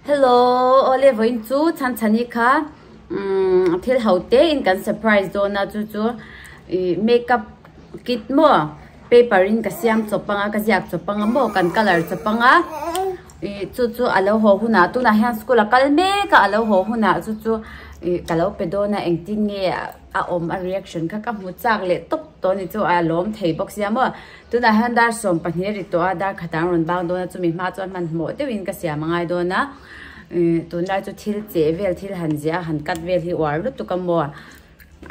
Hello awle vawiin chu chhan chhani kha umm thil ho te in kan surprise dawn a chu chu ih makeup kit maw paper in ka siam chawp anga ka ziak chawp anga maw kan colour chawp anga ih chu chu a lo haw hunah tunah hian school a kal mek a a lo haw hunah chu chu ih ka lo pe dawn a engtin nge a awm a reaction kha ka hmu chak leh tawp tawh a ni chu a lawm thei bawk sia maw. Tunah hian dar 12 a ri tawh a, dar khatah an rawn bang dawn a, chumi hma chuan hmanhmawh deuhin ka siam a ngai dawn a, ih tunlai chu thil cheh vel thil han ziah a han cut vel hi uar lutuk a maw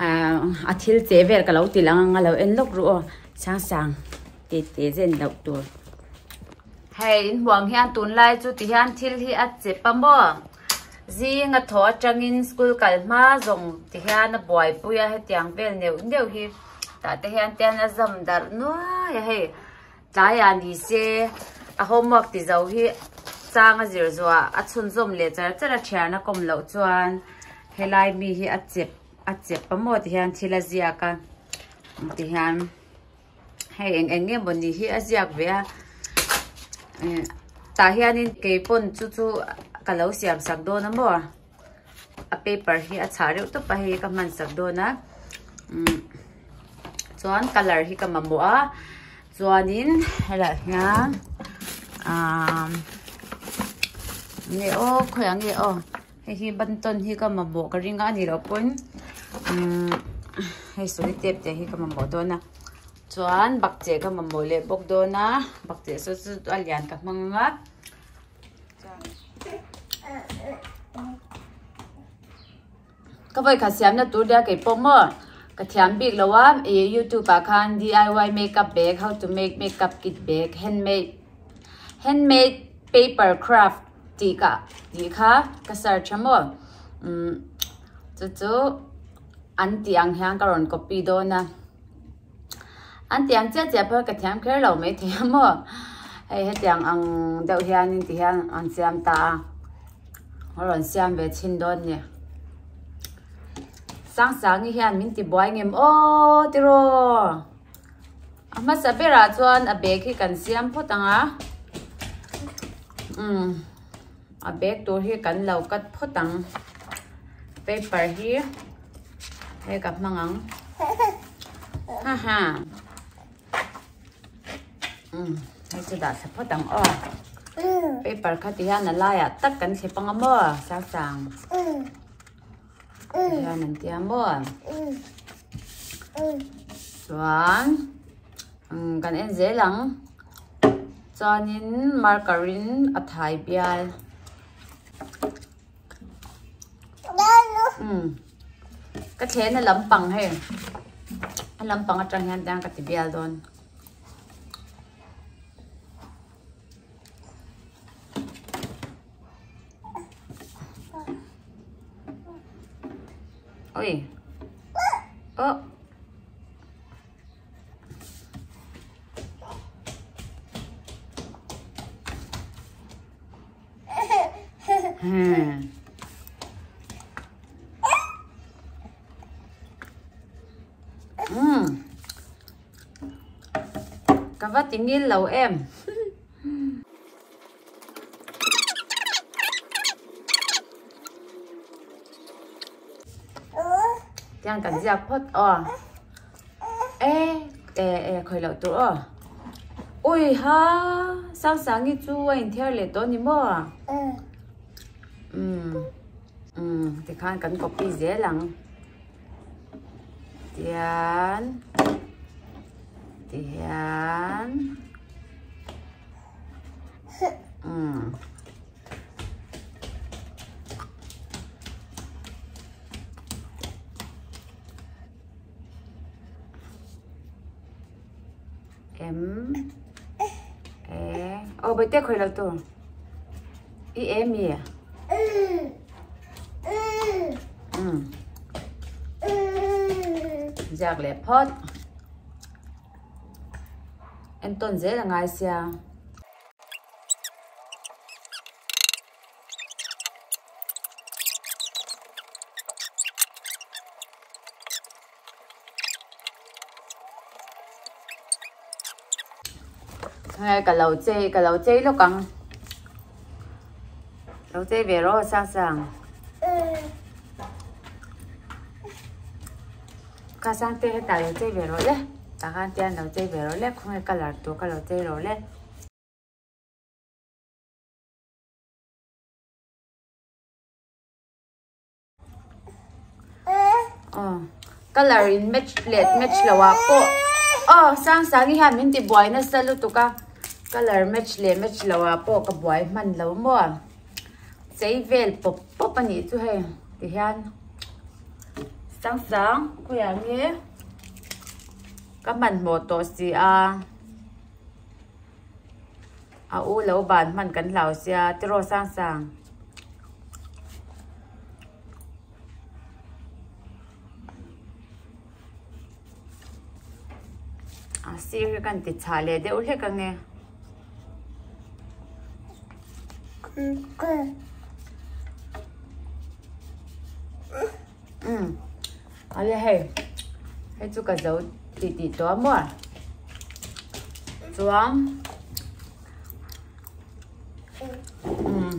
ah a thil cheh vel ka lo ti lang ang a lo en lawk ru aw sang sang tih tih zen loh tur. Hei inhmuang hian tunlai chu ti hian thil hi a chep a maw zing a thaw atangin school kal hma zawng ti hian a buaipui a hetiang vel neuh neuh hi. Tah te hian te a zam darh nuai a hei tlaiah ni se a homework ti zo hi chang a zir zuah a chhunzawm leh char char a thian a kawm loh chuan helai mi hi a chep a chep a maw ti hian thil a ziak a ti hian hei eng eng nge mawni hi a ziak ve a eh tah hianin keipawn chu chu ka lo siam sak dawn a maw. a paper hi a chhah reuh tawp a hei ka hman sak dawn a umm chuan colour hi ka mamawh a chuanin helaiah hian ahh nge aw khawiah nge aw hei hi bantawn hi ka mamawh ka ring a a nih loh pawn umm hei sawi tep te hi ka mamawh dawn a chuan bakcheh ka mamawh leh bawk dawn a bakcheh saw chu a lian ka hmang ang a. Ka vawikhat siamna tur nia kei pawh maw ka thiam bik lo a ih youtube ah khan DIY makeup bag how to make makeup kit bag handmade handmade paper craft tih ka tih kha ka search a maw umm chu chu an tih ang hian ka rawn copy dawn a. An tiang chiah chiah pawh ka thiam kher lo maithei a maw hei hetiang ang deuh hianin ti hian an siam ta a a rawn siam ve chhin dawn a ni Sangsangi hian min ti buai ngem aw tiraw a hmasa berah chuan a bag hi kan siam phawt ang a umm a bag tur hi kan lo cut phawt ang paper hi. Hei ka hmang ang. Ha ha. Um, hei chu dah thla phawt ang aw. Paper kha ti hian a laiah tak kan thlep ang a maw, sang sang. Ti hian an tia maw. Chuan, um, kan en zel ang. Chuanin marker in a thai bial. Ka thlehna lampang hei a lampang atang hian tiang ka ti bial dawn. Oi. Oh. Ka va ti ngil lo em. Tiang kan ziak phawt aw. E e e khawi loh tur aw. Ui ha Sangsangi chu a inthiar leh tawh a ni maw? Umm umm tikhan kan copy zel ang. Tian tihian umm. M E ô bơi tiếc khơi lâu tu I em gì à ừ giặc lẹ phớt em tuần dễ là ngay xia Hei ka lo chei ka lo chei lawk ang. Lo chei ve rawh sang sang. Kha sang te hetah lo chei ve rawh le. Tah khan tian lo chei ve rawh le. Khawnge colour tur kha lo chei rawh le. Aw colour in match leh match lo ah pawh aw Sangsangi hian min ti buai nasa lutuk a colour match leh match lo ah pawh ka buai hman lo maw chei vel pawp pawp a nih chu hei ti hian Sangsang khawiah nge ka hmanhmawh tawh si a. A u lo ban hman kan hlau sia tiraw sang sang. A sir hi kan ti chhah leh deuh hlek ange. Um ale hei hei chu ka zo tih tih tawh a maw chuan um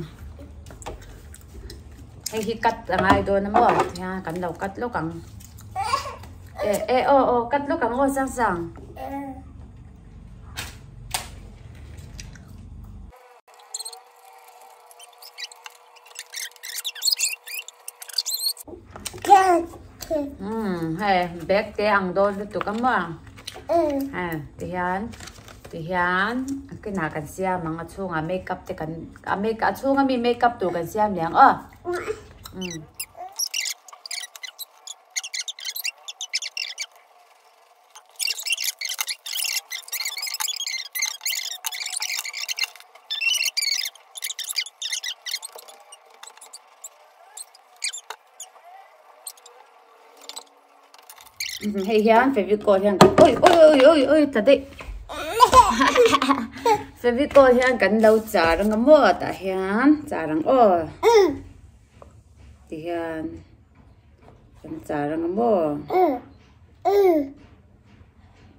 hei hi cut a ngai dawn a maw tihian kan lo cut lawk ang eh eh aw aw cut lawk ang aw sang sang. Umm hei bag te ang dawn lutuk a maw hei tihian tihian a kinah kan siam ang a chhungah makeup te kan a makeup a chhunga mi makeup tur kan siam leh ang aw umm. Hei hian fevicol hian oi oi oi oi oi ta daih fevicol hian kan lo char ang maw tah hian char ang aw tihian kan char ang maw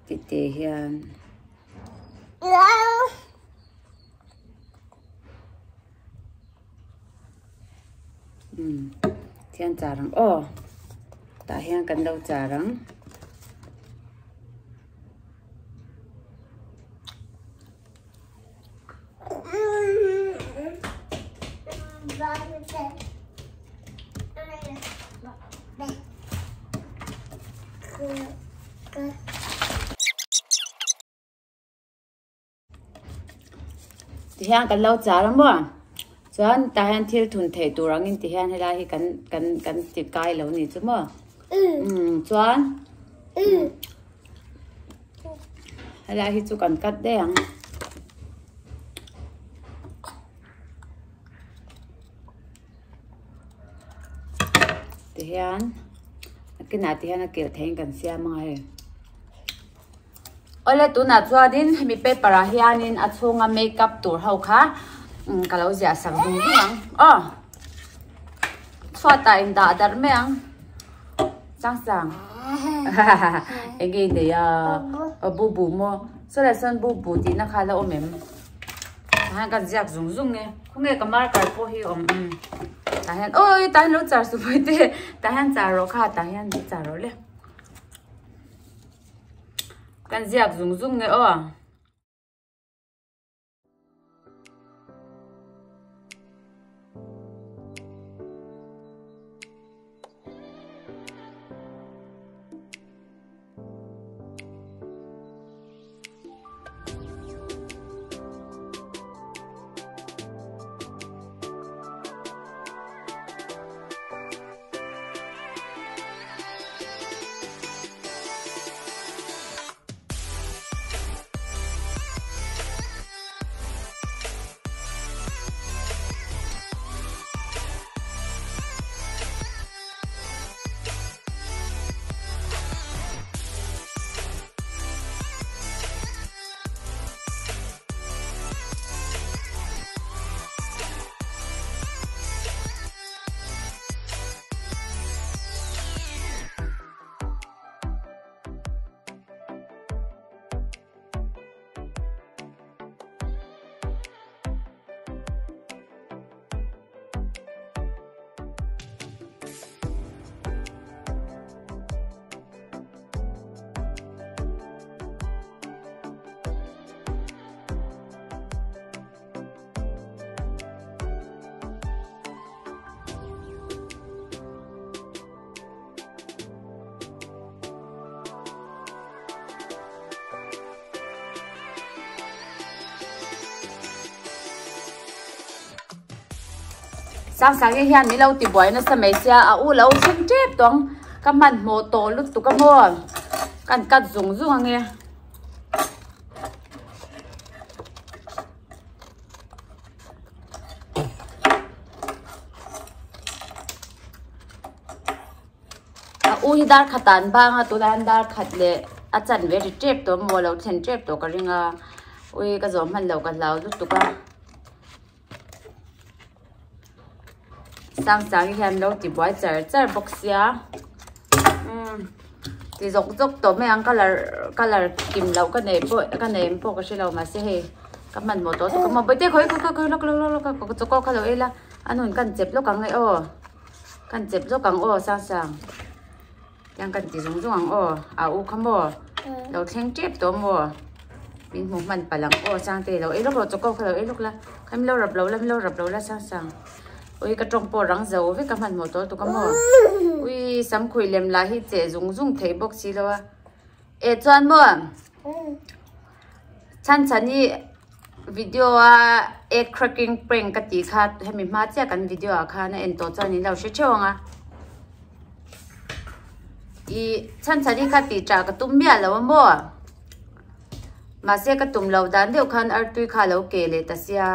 tite hian. Thian char ang aw tah hian kan lo char ang Tihian kan lo char a maw chuan tah hian thil thun theih tur angin tihian helai hi kan kan kan ti kai lo ni chu maw umm chuan helai hi chu kan cut daih ang. Tihian a kinah tihian a kilh theihin kan siam ang a hei. Awle tunah chuanin hemi paper ah hianin a chhunga makeup tur ho kha ka lo ziah sak zung zung ang aw chhuatah in dah darh mai ang chang chang enge i nei a aw bu bu maw saw lai sawn bu bu tihna kha a la awm em tah hian ka ziak zung zung e khawnge ka marker pawh hi awm tah hian awi tah hian lo char suh pawite tah hian char rawh kha tah hian char rawh le. Kan ziak zung zung nge aw. Sangsangi hian min lo ti buai nasa mai sia a u lo thleng tep tawng ka hmanhmawh tawh lutuk a maw kan cut zung zung ange. A u hi dar khat ah an bang a tunah hian dar khat leh a chanve ri tep tawh a maw a lo thlen tep tawh ka ring a ui ka zawh hman loh ka hlau lutuk a Sangsangi hian lo ti buai char char bawk sia umm ti zawk zawk tawh mai ang colour colour kim loh ka nei pawh ka nei em pawh ka hre lo mahse hei ka hmanhmawh tawh lutuk a maw bawihte khawi khawi khawi lawk lawk lawk lawk chaw kha lo ei la a nun kan chep lawk ang e aw. Kan chep zawk ang aw Sangsang. Tiang kan ti zung zung ang aw. A u kha maw? Lo thleng tep tawh maw? Min hmu hman palh ang aw Sangte lo ei lawk rawh chaw kha lo ei lawk la. Kha min lo rap lo la min lo rap lo la Sangsang. Ui ka tawng pawh rang zo vek a hmanhmawh tawh lutuk a maw? Ui samkhuih lem lah hi cheh zung zung thei bawk si lo a. E chuan maw? Chhan chhan hi Video a egg cracking prank ka tih kha hemi hma chiah kan video ah khan a en tawh chuan in lo hre theuh ang a ih chhan chhan hi kha tih tah ka tum miah lo a maw mahse ka tum loh dan deuh khan artui kha a lo ke leh ta sia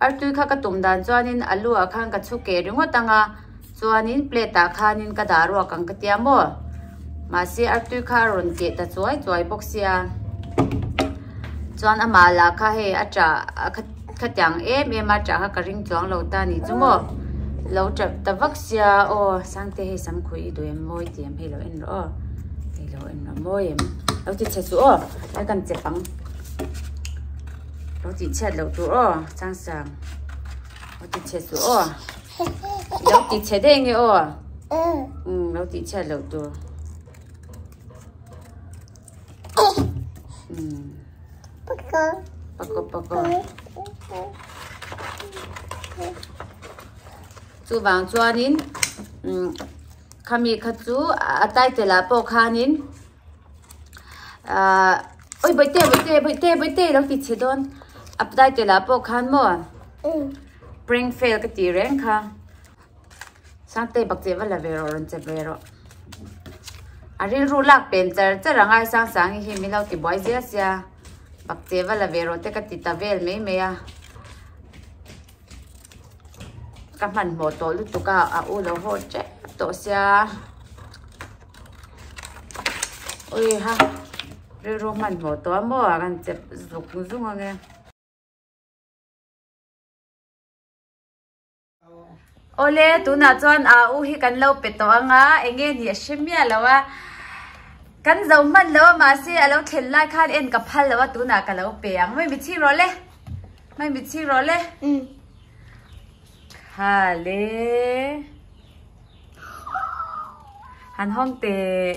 artui kha ka tum dan chuanin alu ah khan ka chhu ke ringawt ang a chuanin plate ah khanin ka dah ruak ang ka tia maw mahse artui kha a rawn keh ta chuai chuai bawk sia chuan amah lah kha hei a tah khatiang em em a tah kha ka ring chuang lo ta a nih chu maw lo tap ta vak sia aw sangte hei samkhuih i duh em mawi ti em hei lo en rawh aw hei lo en rawh mawi em lo ti chhe suh aw hei kan chep ang lo tih chhiat loh tur aw sangsang lo ti chhe suh aw. Lo ti chhe daih nge aw? Umm lo ti chhiat loh tur. Umm. Pako pako. Chuvang chuanin umm khami kha chu a title ah pawh khanin ahh oi bawihte bawihte bawihte bawihte lo ti chhe dawn a title ah pawh khan maw. Prank fail ka tih reng kha. Sangtei bak che va la ve rawh rawn che ve rawh. A rilru lak pen char char a ngai sang sang hi min lo ti buai zel sia. Bak che va la ve rawh te ka ti ta vel mai mai a. Ka hmanhmawh tawh lutuk a a u lo haw tep tawh sia. Ui ha rilru hmanhmawh tawh a maw a kan chep zuk zung ange. Awle tunah chuan a u hi kan lo pe tawh ang a eng nge ni a hre miah lo a kan zo hman lo a mahse a lo thlen lai khan en ka phal lo a tunah ka lo pe ang mai mitchhing rawh le mai mitchhing rawh le kha le han hawng teh.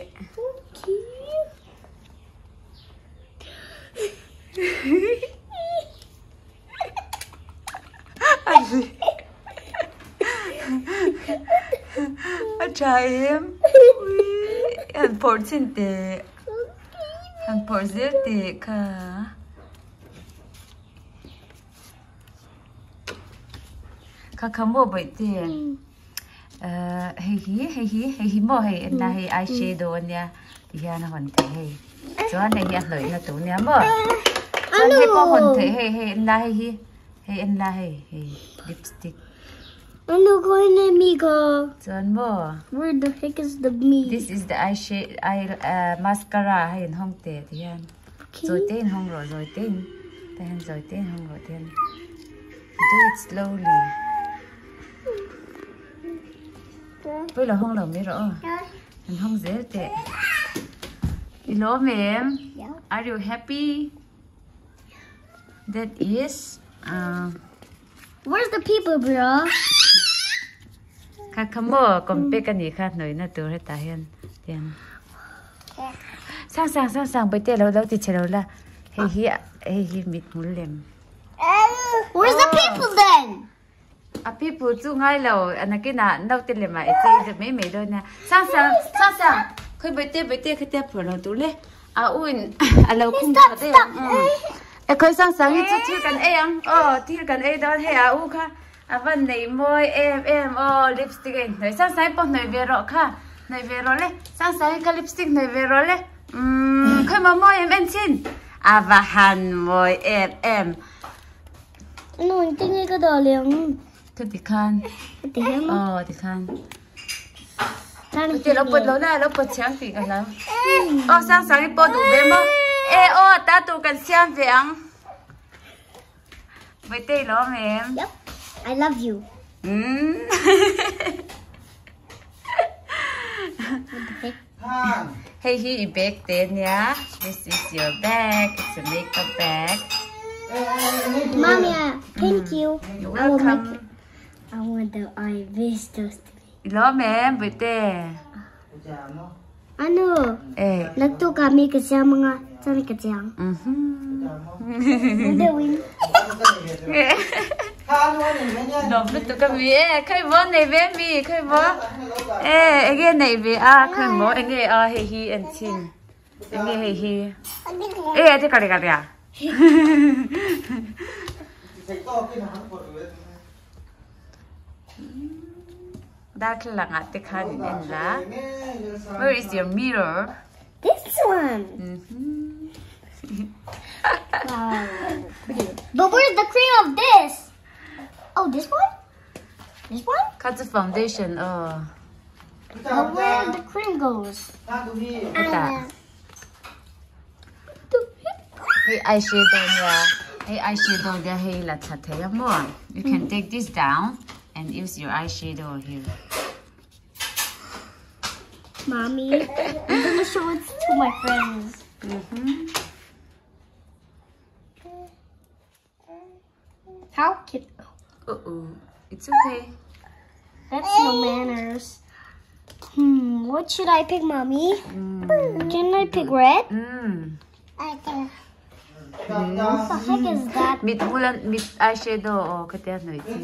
A tha em han phawrh chhin teh han phawrh zel teh kha kha kha maw bawihte ahh hei hi hei hi hei hi maw hei en la hei eye shadow ania ti hian a hawn theih hei chuan hei hi a hnawih na tur ania maw chuan hei pawh a hawn theih hei hei en la hei hi hei en la hei hei lipstick chuan maw this is the eye shade eye ah mascara hei an hawng teh ti hian zawi te in hawng rawh zawi te in tah hian zawi te in hawng rawh ti hian do it slowly. Pawih lo hawng lo mai rawh aw. An hawng zel teh. I lawm em? Are you happy? That is uh, Where's the people, bro? Kha kha maw compact a nih kha hnawihna tur hetah hian tiang. Sang sang sang sang bawihte lo lo ti chhe lo la. Hei hi hei hi mit hmul lem. Where's the people then? A pipu chu ngai lo a nakinah naute lem ah i chei deuh mai mai dawn nia. Sang sang sang sang khawi bawihte bawihte khatia phur lo tur le a u in a lo khum tha daih ang umm e khawi sang sang hi chu thil kan ei ang aw thil kan ei dawn hei a u kha A van nei mawi em em aw lipstick a inhnawih Sangsai pawh hnawih ve rawh kha hnawih ve rawh le Sangsai kha lipstick hnawih ve rawh le umm khawi maw mawi em en chin a va han mawi em em. Nu engtin nge ka dah leh ang? Ka ti khan aw ti khan ti lo pawt lo la lo pawt chhiang tih ka hlau aw Sangsai pawh duh ve maw e aw ta tur kan siam ve ang. Vete lo mem. Yep. I love you. Mm. Hey, hi i bag te nia. This is your bag. It's a makeup bag. Mommy, thank you. You're welcome. I want the I wish those to be. Lo mem, vete. Ano? Eh. Nagtukah mi ka siya mga saan ka siyang? Mhm. Gawin. Lom lutuk a mi e khawi maw nei ve mi khawi maw e enge nei ve a khawi maw enge a hei hi en chhin enge hei hi e a te ka ria Darthlalang ah te khan in en la. Where is your mirror? This one. Mm-hmm. Wow. Pretty. But where's the cream of this? Oh, this one? This one? Kha chu foundation oh. But where the cream goes? Hetah. Hei eyeshadow nia hei eyeshadow nia hei la thla thei a maw you can take this down and use your eyeshadow here. Mommy, I'm gonna show it to my friends. Mm-hmm. How can... Uh-oh, it's okay. That's no manners. Hmm, what should I pick, Mommy? Can I pick red? What the heck is that? Mit bulan mit eyeshadow oh khatia hnawih chi.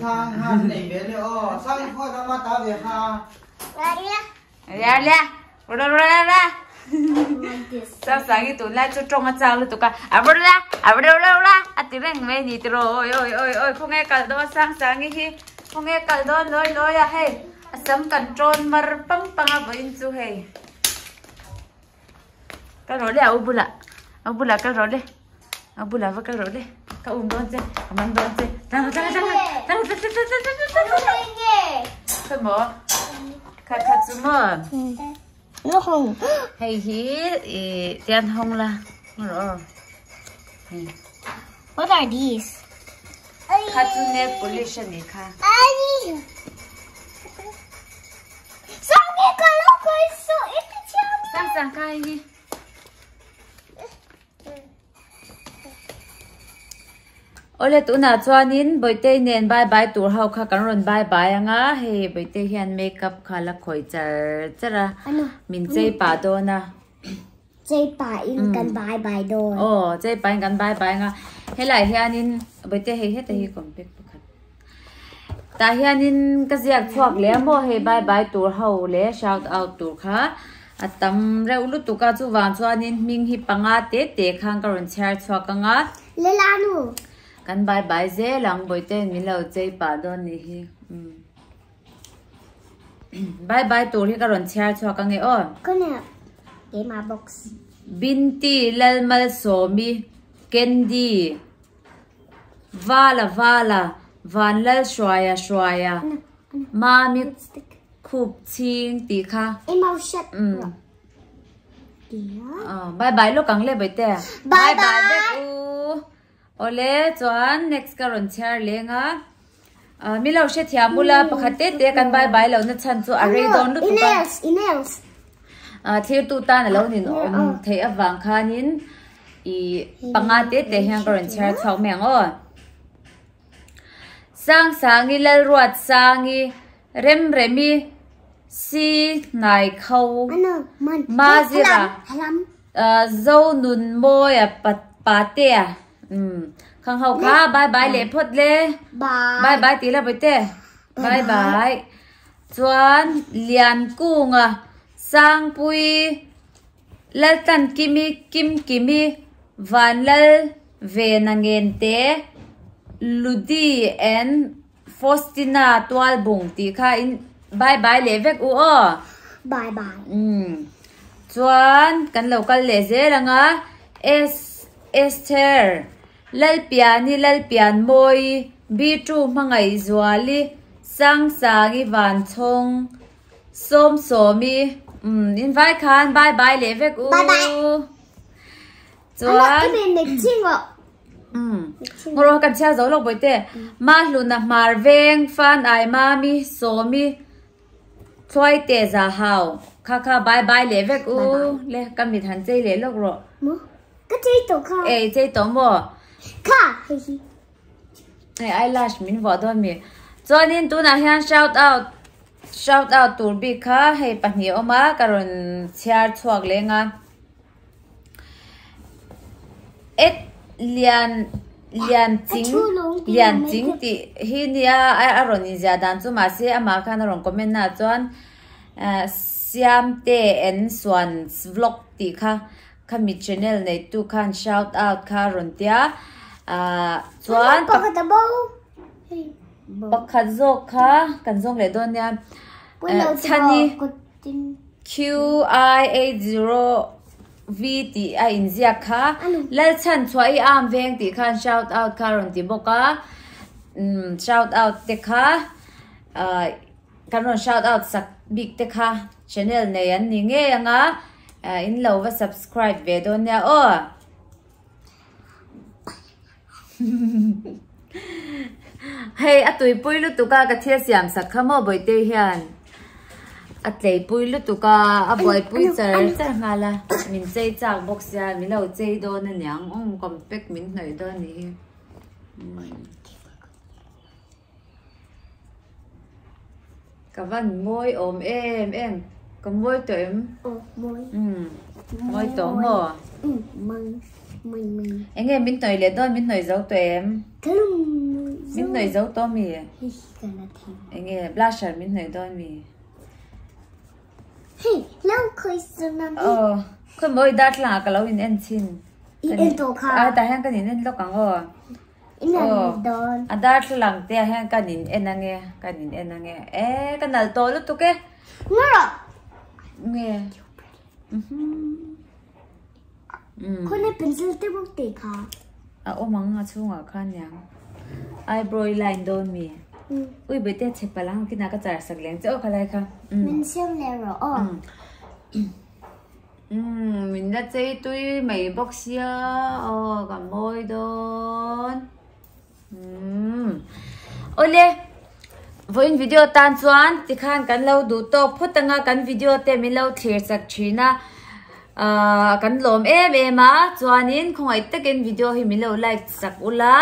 Like this. Sang sangi tunlai chu tawng a chak lutuk a a bula a bula bula a ti reng mai a ni tiraw awi awi awi awi khawnge kal dawn sang sangi hi khawnge kal dawn lawi lawi a hei a sam kan tawn mar pang pang a vawiin chu hei kal rawh le a u bulah a u bulah kal rawh le a u bulah va kal rawh le ka um dawn che ka man dawn che tlang rawh tlang rawh tlang rawh tlang tlang tlang tlang tlang tlang khawi maw kha kha chu maw. Hei hi ih tian hawng la rawh aw hei. What are these? Kha chu nail polish a nih kha. Sang sang kha hei hi. Awle tunah chuanin Bawitei nen bye bye tur ho kha kan rawn bye bye ang a, hei Bawitei hian makeup kha la khawih char char a, min chei pah dawn a. Chei pah in kan bye bye dawn. Aw chei pah in kan bye bye ang a, helaiah hianin Bawitei hei heta hi compact pakhat tah hianin ka ziak chhuak leh a maw hei bye bye tur ho leh shout out tur kha. A tam reuh lutuk a, chuvang chuanin hming hi panga te te khan ka rawn chhiar chhuak ang a. Lela nu. Kan bai bai zel ang, Bawitein min lo chei pah dawn nih hi. Bai bai tur hi ka rawn chhiar chhuak ang e aw. Ka nia keimah box. Binti Lalmalsawmi, Candy, Vala Vala, Vanlalhruaia Hruaia, Mami Khup chhing tih kha. Umm. Bye bye lawk ang le Bawihte. Bye bye vek u. Awle chuan next ka rawn chhiar leng a. Mi lo hrethiam ula pakhat te te kan bye bye lohna chhan chu a rei dawn lutuk a. Thirtu tan a lo nin awm theih avang khanin i panga te te hian ka rawn chhiar chhuak mai ang aw. Sangsangi Lalruatsangi Remremi si hnai kho Mazira Zonunmawia Patea Khang ho kha bye bye leh phawt le bye bye tih la bawihte bye bye chuan Liankunga Sangpui Laltankimi Kimkimi Vanlal Vena Ngente Ludi and. Faustina Tualbung tih kha in bye bye leh vek u aw. Bye bye. Umm chuan kan lo kal leh zel ang a Es Esther Lalpiani Lalpianmawi Bitu Hmangaihzuali Sangsangi Vanchhawng Sawmsawmi umm in vai khan bye bye leh vek u. Bye bye. Chuan Ngawrawh kan chhiar zo lawk bawihte. Mahluna hmar veng fan ai mami sawmi thluai te za hau kha kha bye bye leh vek u le ka mit han chei leh lawk rawh. Ka chei tawh kha. E i chei tawh maw? Kha hei hi. Hei eyelash min vuah dawn mi. Chuanin tunah hian shout out shout out tur bik kha hei pahnih a awm a ka rawn chhiar chhuak leng a. Et lian lian ching lian ching tih hi nia a rawn inziah dan chu mahse amah khan a rawn comment na ah chuan ah siamte en suan vlog tih kha khami channel neitu khan shout out kha a rawn tia ah chuan pakhat zawk kha kan zawng leh dawn nia chhani. QI80V tih a inziak kha Lalchhan chhuah i am veng tih khan shout out kha a rawn ti bawk a umm shout out te kha ah kan rawn shout out sak bik te kha channel nei an ni ngei ang a ah in lo va subscribe ve dawn nia aw. Hei a tuipui lutuk a ka thil siam sak kha maw Bawihte hian a tleipui lutuk a a buaipui char char nghal a min chei chak bawk sia min lo chei dawn a niang awm compact min hnawih dawn a nih hi ka van mawi awm em em ka mawi tawh em aw mawi umm mawi tawh maw umm mawi mawi mawi eng nge min hnawih leh dawn min hnawih zo tawh em min hnawih zo tawh mi hei ka la thei eng nge blusher min hnawih dawn mi hei lo khawi suna mi aw khawi mawi darthlalang ah ka lo in en chhin i en tawh kha a tah hian kan in en lawk ang aw. Aw, a darthlalang te ah hian kan in en ange, kan in en ange. E, ka nalh tawh lutuk e. Nge. Khawne pencil te bawk te kha. A awm ang a chhungah khan niang. Eyebrow i line dawn mi. Ui bete a chhe palh ang kinah ka char sak leng che aw khalai kha. Min siam leh rawh aw. Umm min la chei tui mai bawk sia aw ka mawi dawn umm awle vawiin video tan chuan tikhan kan lo duh tawk phawt anga kan video te min lo thlir chak thin a ahh kan lawm em em a chuanin khawngaih takin video hi min lo like sak ula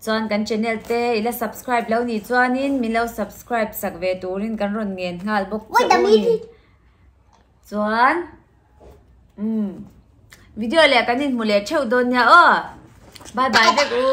chuan kan channel te i la subscribe lo nih chuanin min lo subscribe sak ve turin kan rawn ngen nghal bawk che u a ni. Chuan umm video leh kan inhmu leh theuh dawn nia aw bye bye vek u.